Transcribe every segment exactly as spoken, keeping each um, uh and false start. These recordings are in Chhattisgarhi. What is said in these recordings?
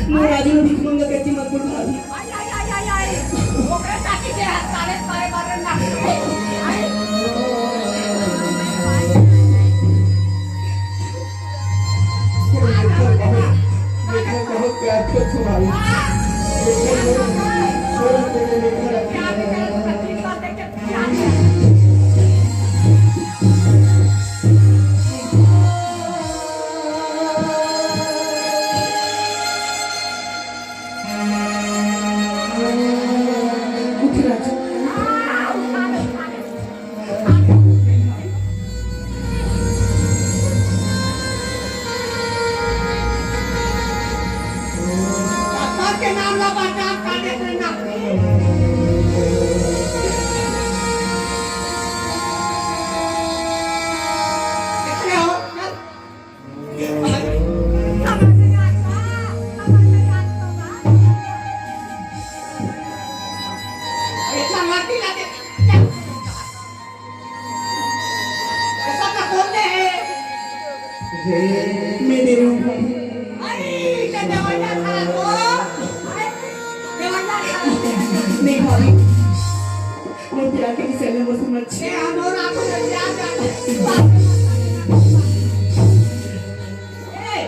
मोर राजू ल भीख मंगा कहिके मत बोल भाभी। आई, आई, आई, आई, आई। ओकरे चाची के हाथ सारे, सारे बारे ना। आई। बहुत प्यार से तुम्हारी। मैं दे रहा हूँ भाभी। नहीं भाभी, मोर प्यार के विषय में वो समझ। ए, हमर आंखों में प्यार का। ए,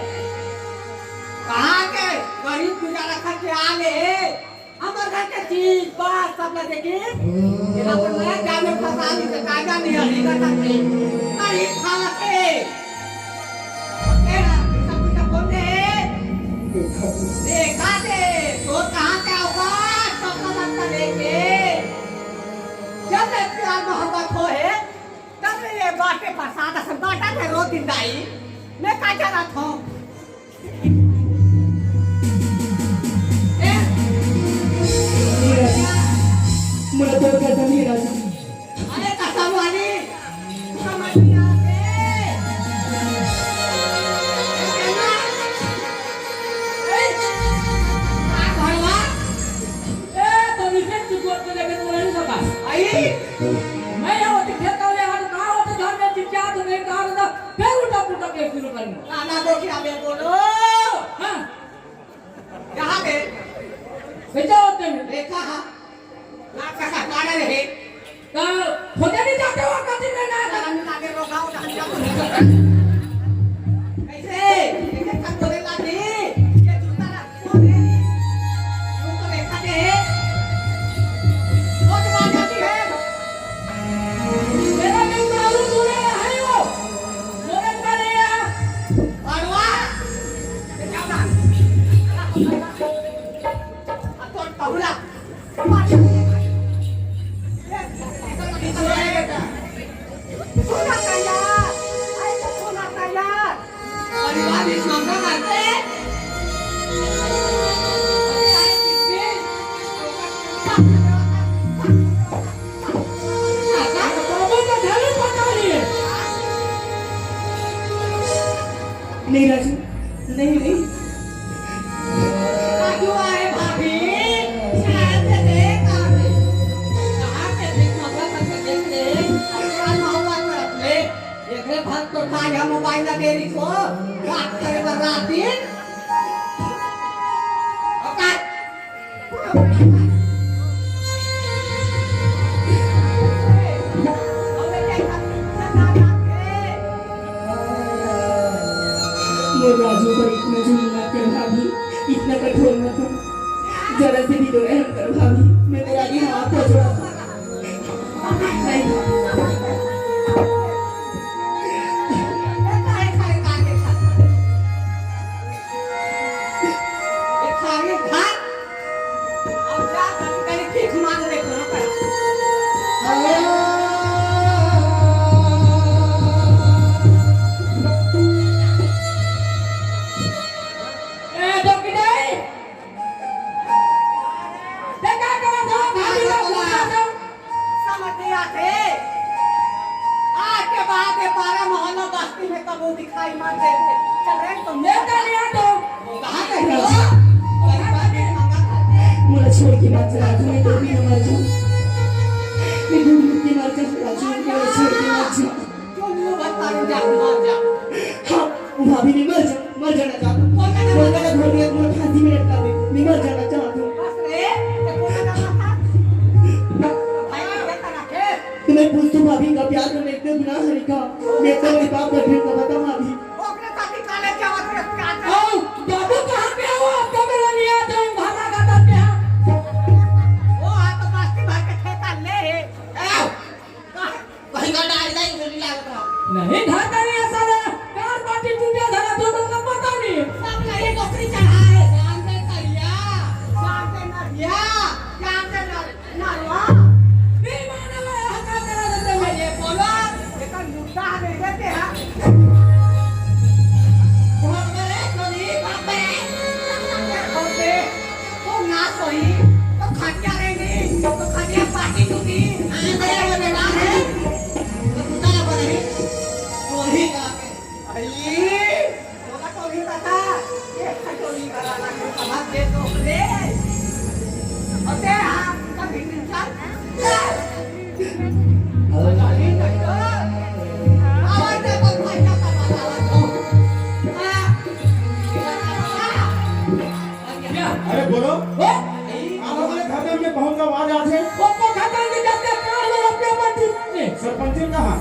कहाँ के गरीब गुजारा करके आ ले? हमर घर के चीज, बात सब ला देखी। ये अपन नया जामे फंसा ली, तो कायदा नहीं है, लीला तक नहीं। गरीब खाना के। ए, सब कुछ बोल दे। देखा दे, तो कहाँ के होगा? सब का मत लेके। जब ले प्यार मोहब्बत हो है, तब ले ये बाटे प्रसाद से बाटा में रो दिन दाई। मैं का जानत हूँ? ए? मोला तोर कसम हे राजू। अरे कसम वाली, समझ नहीं आते। ए, ए, भगवान। ए, तो विशेष की गोद में लेके तू नहीं सका। आई? मैं यहाँ होती खेत वाले हाथ कहाँ होते घर में चिचिया तो नहीं कहा था, फिर उल्टा पुल्टा के शुरू करना। गाना दो क्या बे बोलो? हाँ। कहाँ बे? बेटा होते हैं। देखा हाँ। ना कसा कारण है। तो खोजे नहीं जाते हो कभी में ना। गाना में आगे रोका हो, जान जाओ। कैसे? कैसे खत बोले लाती? ये जूता ना। परिवार में समझा करते। नहीं राजू, नहीं, नहीं। राजू आए भाभी, शायद से देख आ गई। कहाँ से देख, मतलब, करके देख ले। अपना मोहब्बत में रख ले। एकरे भर तो ताजा मोबाइल ला दे रही को, बात करे बर रात दिन। औकात। मोर राजू पर इतना जुल्म मत कर भाभी, इतना कठोर मत हो। जरा से भी तो रहम कर भाभी, मैं तेरा आगे हाथ जोड़ा। समझ नहीं आते। आज के बाद ये पारा मोहल्ला बस्ती में कबू दिखाई मत देते। चल रहे तुम। ये कर लिया तो। कहाँ गए हो? मोला छोड़ के मत जा, मैं तो भी मर जाऊँ। मैं घुट घुट के मर जाऊँ, राजू, मोला छोड़ के मत जा। क्यों नहीं बता रहे, जा, मर जा। हाँ, भाभी, मैं मर जाऊँ। मर जाना चाहता हूँ। मोर गला धर दिया, मोर फांसी में लटका दे। मैं मर जाना चाहता हूँ। बस रे, ये पूरा ना था। भाई, ये तरह के। तुम्हें पूछ तू भाभी का प्यार में इतने गुनाह है का? मैं तो मेरे बाप का ढेर का बता भाभी। ओकरे साथी काले जावत रे, प्यार से। आओ, बाबू कहाँ पे हो? आपका मेरा नहीं आता हूँ, भागा का तब क्या? वो आ तो बस्ती भर के ठेका ले है। आओ। कहीं का डाल नहीं, मुझे लागत रहा। नहीं, घर का नहीं है साला। कार पार्टी टूटे धरा तो तुमको पता नहीं। सब नहीं नौकरी चढ़ा है। जान दे करिया, जान दे नरिया, जान दे नर-, नरवा। नहीं माने वाला है, हल्का करा देते हैं। ये बोलो, ये तो मुद्दा नहीं देते हैं। भोग रे, कभी बापे। भोग रे। तो ना सोई, तो खटिया रहेगी, तो खटिया पाटी टूटी, ये बड़े बड़े ना है, तो टूटा ना बने, वही का के। आई, बोला तो ही बता, ये खटोली वाला ना के समझ दे तो ले। और ते हाँ, कभी नहीं चल, चल। अरे बोलो। आप हमारे घर में बहुत आवाज आ रही है। सरपंच कहाँ?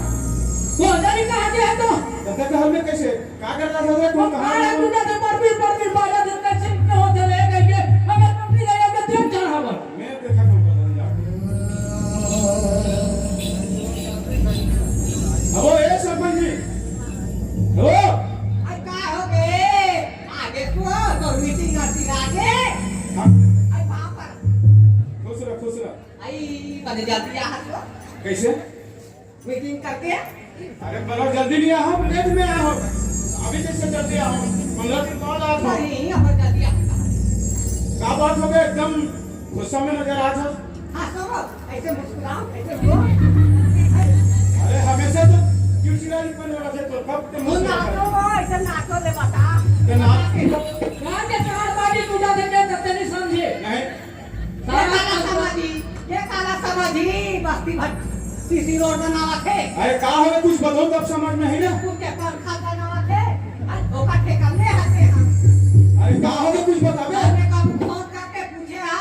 वो नहीं कहा गया तो। तो घर में कैसे? का कर रहा था रे? कौन कहाँ अरे है? तू ना तो परवीन, परवीन बाजा दिन का चिंता होते रहे गए। अगर अपनी जगह पे देख चढ़ावा। मैं देखा कौन पता नहीं जाके। अब वो ए सरपंच जी। अब वो। अरे का हो गए? आगे को तो मीटिंग आती आगे। हाँ। अरे बाप रे। खुश रह, खुश रह। आई बने जाती है हाथ को। कैसे? मीटिंग करके। अरे बड़ा जल्दी नहीं आया हूँ, लेट में आया हूँ। अभी कैसे जल्दी आया हूँ? पंद्रह दिन बाद आया था। नहीं, अब जल्दी आ। का बात हो गया? एकदम गुस्सा में नजर आ था। हंसो, ऐसे मुस्कुराओ, ऐसे बोलो। अरे हमेशा तो चिड़चिड़ापन वाला थे, तो कब ते वो मुस्कुरा? नाचो, वो ऐसे नाचो ले बता। ते नाच। गांव के चार पार्टी पूजा देते, तब ते नहीं समझे। नहीं। ये काला समाजी, ये काला समाजी, बस्ती भर सीसी रोड बनावत हे। अरे का होले, कुछ बताओ तब समझ में है ना। स्कूल के पंखा बनावत हे, अरे ओकर ठेका ले हते हम। अरे का होले, कुछ बताबे। अरे का फोन करके पूछे हा।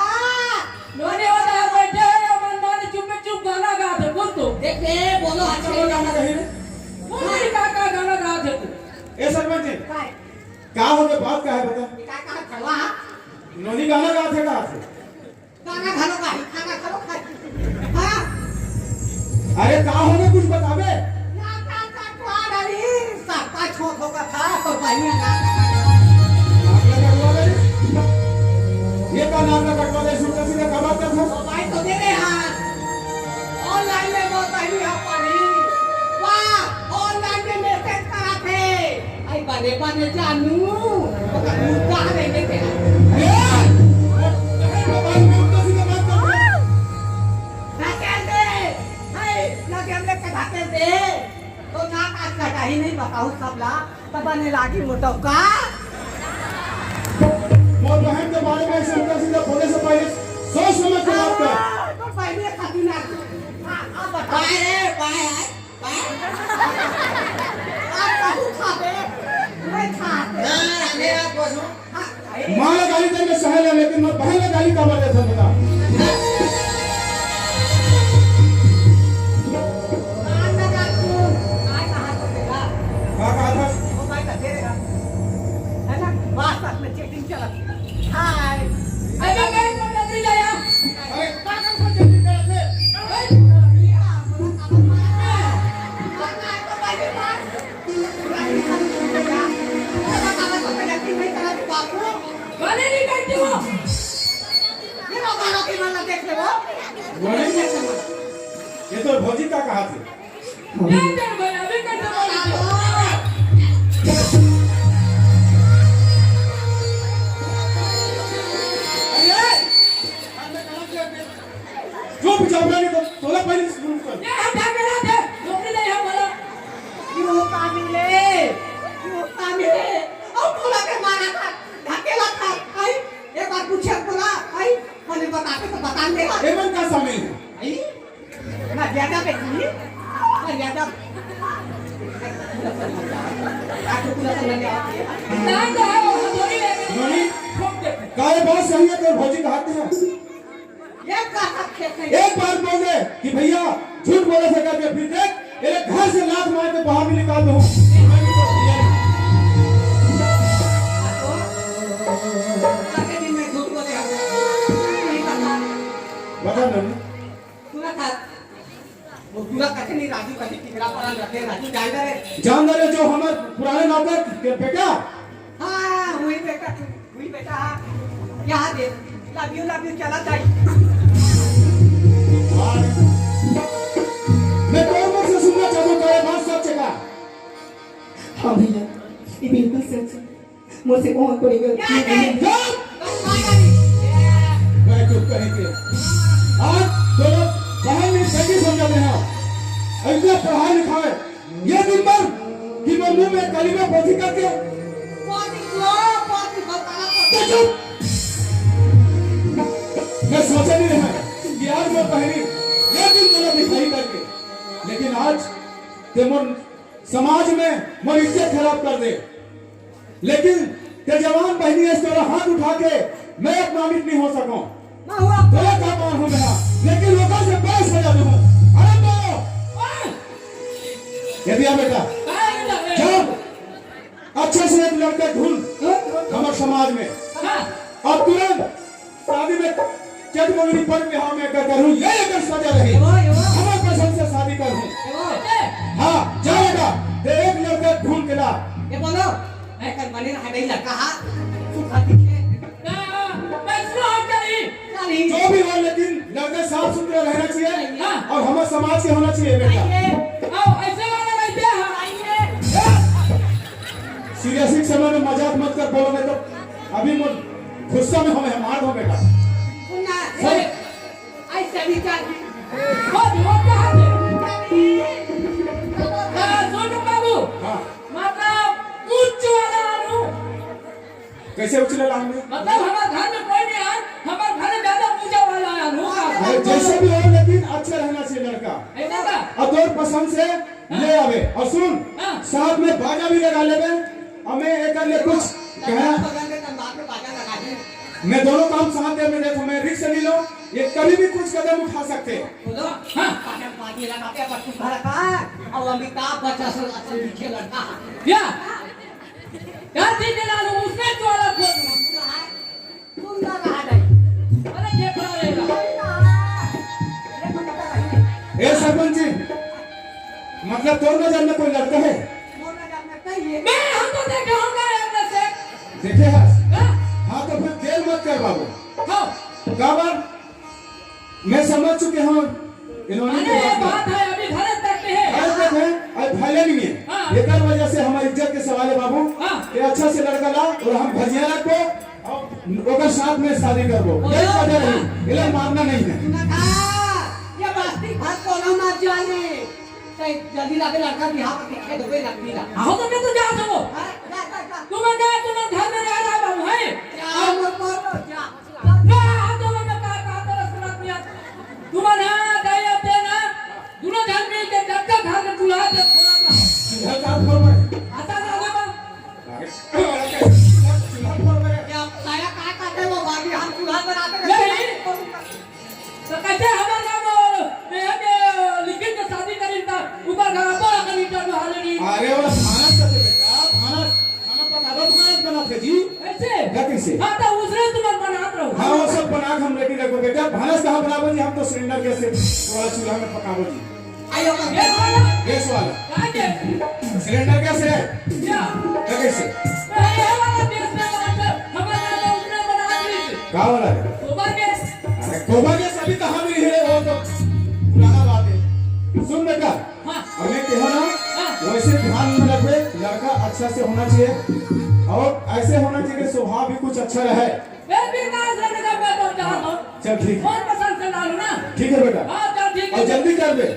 नोनी होता है बैठे हैं, मन माने चुप चुप गाना गात हे, बोल तो। देख बे, बोलो, अच्छा, अच्छा। वो गाना कही रे। वो नहीं का, का गाना गात हे तू। ए सरपंच जी, काय? का होले, बात का है बता। ये का कहा खड़वा? नोनी गाना गात हे, गात हे। गाना घलो गाही, खाना घलो खाही। हाँ? अरे का होगे, कुछ बताबे? ना, ना, ना, कुआ डाली, सबका छोट होगा था, तो बहिनी ना, ना, ना, ना। नाक लगा हुआ रे। ये का नाक लगा हुआ रे, सुनता सीधा का बात करता? तो भाई तो दे रहे हैं। ऑनलाइन में बहुत बहिनी है पढ़ी। वाह, ऑनलाइन में मैसेज करा थे। आई बने बने जानू, ओकर मुद्दा नहीं देते हैं। ए! अरे, मोबाइल में उल्टा सीधा बात कर रहे हैं। ढकेल दे, आई, लगे हम लोग के ढकेल दे। तो ना काट कटा ही नहीं बताऊँ सब ला, तो बने लागी मोटो का। मोर बहन के बारे में ऐसे उल्टा सीधा बोले से पहले सोच समझ के बात कर। हाँ, तो पहले खाती ना। हाँ, अब बता। पाए रे, पाए, आए। आप कहूँ खाबे, मैं खाते। ना, ना, मेरा बोलो। हाँ, अरे। माँ ला गाली देने सहल है, लेकिन मैं बहन ला गाली काबर देथस बता। मान लगा तू, आज कहाँ को देगा? का कहा था? वो भाई का दे देगा। है ना? वास्तव में चेटिंग चलत। हाय। अरे, मैं तो नौकरी गया। अरे, का काम को चेटिंग करत हे? अरे, गाने नहीं करते हो। ये तो भौजी का कहा थे। चुप, जबरा नहीं तो तोला पहले से शुरू कर। ये हम क्या कर रहे थे? नौकरी नहीं है बोला। क्यों कामिले? क्यों कामिले? और बोला के मारा था, धकेला था, आई? एक बार पूछे बोला, आई? मैंने बताते तो बता देगा। एमन का शामिल है? आई? मर्यादा पे थी, मर्यादा। आज तो पूरा समझ में आती है। नहीं तो है, वो हथौड़ी लेके नोनी, ठोक देते। का ये बात सही है? तोर भौजी कहाथे? एक बात बोल दे कि भैया झूठ बोले से करके, फिर देख, ये घर से लात मार के बाहर भी निकाल दूँ। आगे दिन में झूठ बोले हम। नहीं पता। बता नोनी। पूरा था। वो पूरा कथे नहीं, राजू कथे किकरा पड़ा लगे, राजू जान दे रे। जान दे रे, जो हमर पुराने नौकर के बेटा। हाँ, वही बेटा, वही बेटा, हाँ। यहाँ दे, love you, love you, चला जाए। मैं तोर मुख से सुनना चाहता हूँ, का ये बात सच है का? हाँ भैया, ये बिल्कुल सच है। मोर से बहुत बड़ी गलती हो गई। चुप! मैं चुप करेंगे। आज तो लोग पढ़ाई में सही समझ रहे हैं। इतना पढ़ाई लिखाई, ये दिन भर कि मैं मुंह में कलीमा पोथी करके तो चुप! मैं सोचा नहीं रहा कि आज मैं पहली ये दिन गलत लिखाई करके, लेकिन आज ते मोर समाज में मोर इज्जत खराब कर दे। लेकिन ते जवान बहिनी है, तोरा हाथ उठा के मैं अपमानित नहीं हो सकूं। तोरा का मान हो गया, लेकिन लोगों से बहस हो जाते हो। अरे बोलो, ये दिया बेटा, जाओ, अच्छे से एक लड़का ढूंढ हमारे समाज में। अब तुरंत शादी में चट मंगनी पर बिहाव में कर करूं, ये अगर सजा रही, एवो, एवो। हमर पसंद से शादी करूं। एवो। हाँ, जाएगा, ते एक लड़का ढूंढ के ला। ये बोलो, मैं कल बने रहा, नहीं लड़का, हाँ, सुखा दिखे। ना, मैं सुना हूँ क्या नहीं? क्या नहीं? जो भी हो, लेकिन लड़का साफ सुथरा रहना चाहिए हाँ। और हमारे समाज के होना चाहिए बेटा। आइए। आओ, ऐसे वाला रहते हैं। आइए। सीरियस समय में मजाक मत कर, बोलो नहीं तो अभी मुझ गुस्सा में हमें मार दो बेटा। सुनना, सर। ए, ऐसे भी कर। वो, वो कहाँ थे? हाँ, सुन बाबू। हाँ। मतलब, ऊंच वाला आलू। कैसे उछले लांग में? मतलब, हमारे घर में कोई नहीं आन, हमारे घर में ज्यादा पूजा वाला आन, वो कहाँ? अरे, जैसे भी हो, लेकिन अच्छा रहना चाहिए लड़का। ऐसा का? और तोर पसंद से ले आवे। और सुन, हाँ। साथ में बाजा भी लगा लेवे। अब मैं एक ले कुछ कहना। मैं दोनों काम साथ दे, मैं देखो, मैं रिस्क नहीं लो, ये कभी भी कुछ कदम उठा सकते हैं। बोलो, हाँ। बाजा बाजी लगा के बस तुम्हारा का, अब अमिताभ बच्चन से अच्छा लिखे लड़का। क्या? क्या ठीक है लालू, उसने तो अलग बोल। सुंदर रहा नहीं। अरे, ये खड़ा रहेगा। ये तो पता नहीं। ए सरपंच जी, मतलब तोर नजर में कोई लड़का है? मोर नजर में कहीं है। मैं हमको देखा होगा यार से। देखे हस? हाँ? हाँ, तो फिर देर मत कर बाबू। हाँ। काबर? मैं समझ चुके हूँ इन्होंने अरे, की ये बात बात है। है, अभी घर तक के है। घर तक है, अरे फैले नहीं है। हाँ। एकर वजह से हमारी इज्जत के सवाल है बाबू। हाँ। ये अच्छा से लड़का ला और हम भजिया रखो और ओकर साथ में शादी करबो। बोलो। ये वजह नहीं, इला मारना नहीं है। सुना था, ये बस्ती भर कोनो मत जाने। चाहे जल्दी लागे लड़का बिहाव के खेत होवे लड़की ला। आहो तो मैं तो जा सकूं। हाँ, जा, जा, जा। तुम ना, तुम घर में रह रहा बाबू, है? जा, मत बोलो, जा। ना, हाथ में का, का, का, सुना दिया। तुम ना, दया देना। दोनों झन मिल के जब तक घर में चूल्हा जब फोड़ा था। चूल्हा का फोड़ में? आता था ना बा। अरे, चूल्हा फोड़ में? क्या साया का काटे वो बाकी हम चूल्हा बनाते थे। नहीं। तो कैसे हमारे गाँव में ये के लिखित के शादी करी था, ऊपर घर पर आकर ईंटा जो हाले नहीं। अरे, वो भानस कैसे बेटा? भानस, खाना पकाबो, भानस बनाते जी। कैसे? क्या कैसे? हाँ, तो उसने तुम बनात रहो। हाँ, वो सब बना के हम रेडी रखो बेटा। भानस कहाँ बनाबो जी? हम तो सिलेंडर गैस से वाला चूल्हा में पकाबो जी। आयो, गैस वाला? गैस वाला। कहाँ गैस? सिलेंडर गैस है। क्या? क्या कैसे? तो ये वाला गैस में बात है। हमारा तो उसने बना दी। का वाला है? गोबर गैस। अरे, गोबर गैस अभी कहाँ मिली है? वो तो पुराना बात है। सुन बेटा, हाँ। और मैं कहा ना, हाँ। वैसे ध्यान में रखबे, लड़का अच्छा से होना चाहिए और ऐसे होना चाहिए कि स्वभाव भी कुछ अच्छा रहे। ए, बिंदास रहने का मैं तो चाहता हूँ। चल, ठीक है। कौन पसंद से डालू ना? ठीक है बेटा। हाँ, चल, ठीक है। और जल्दी कर दे।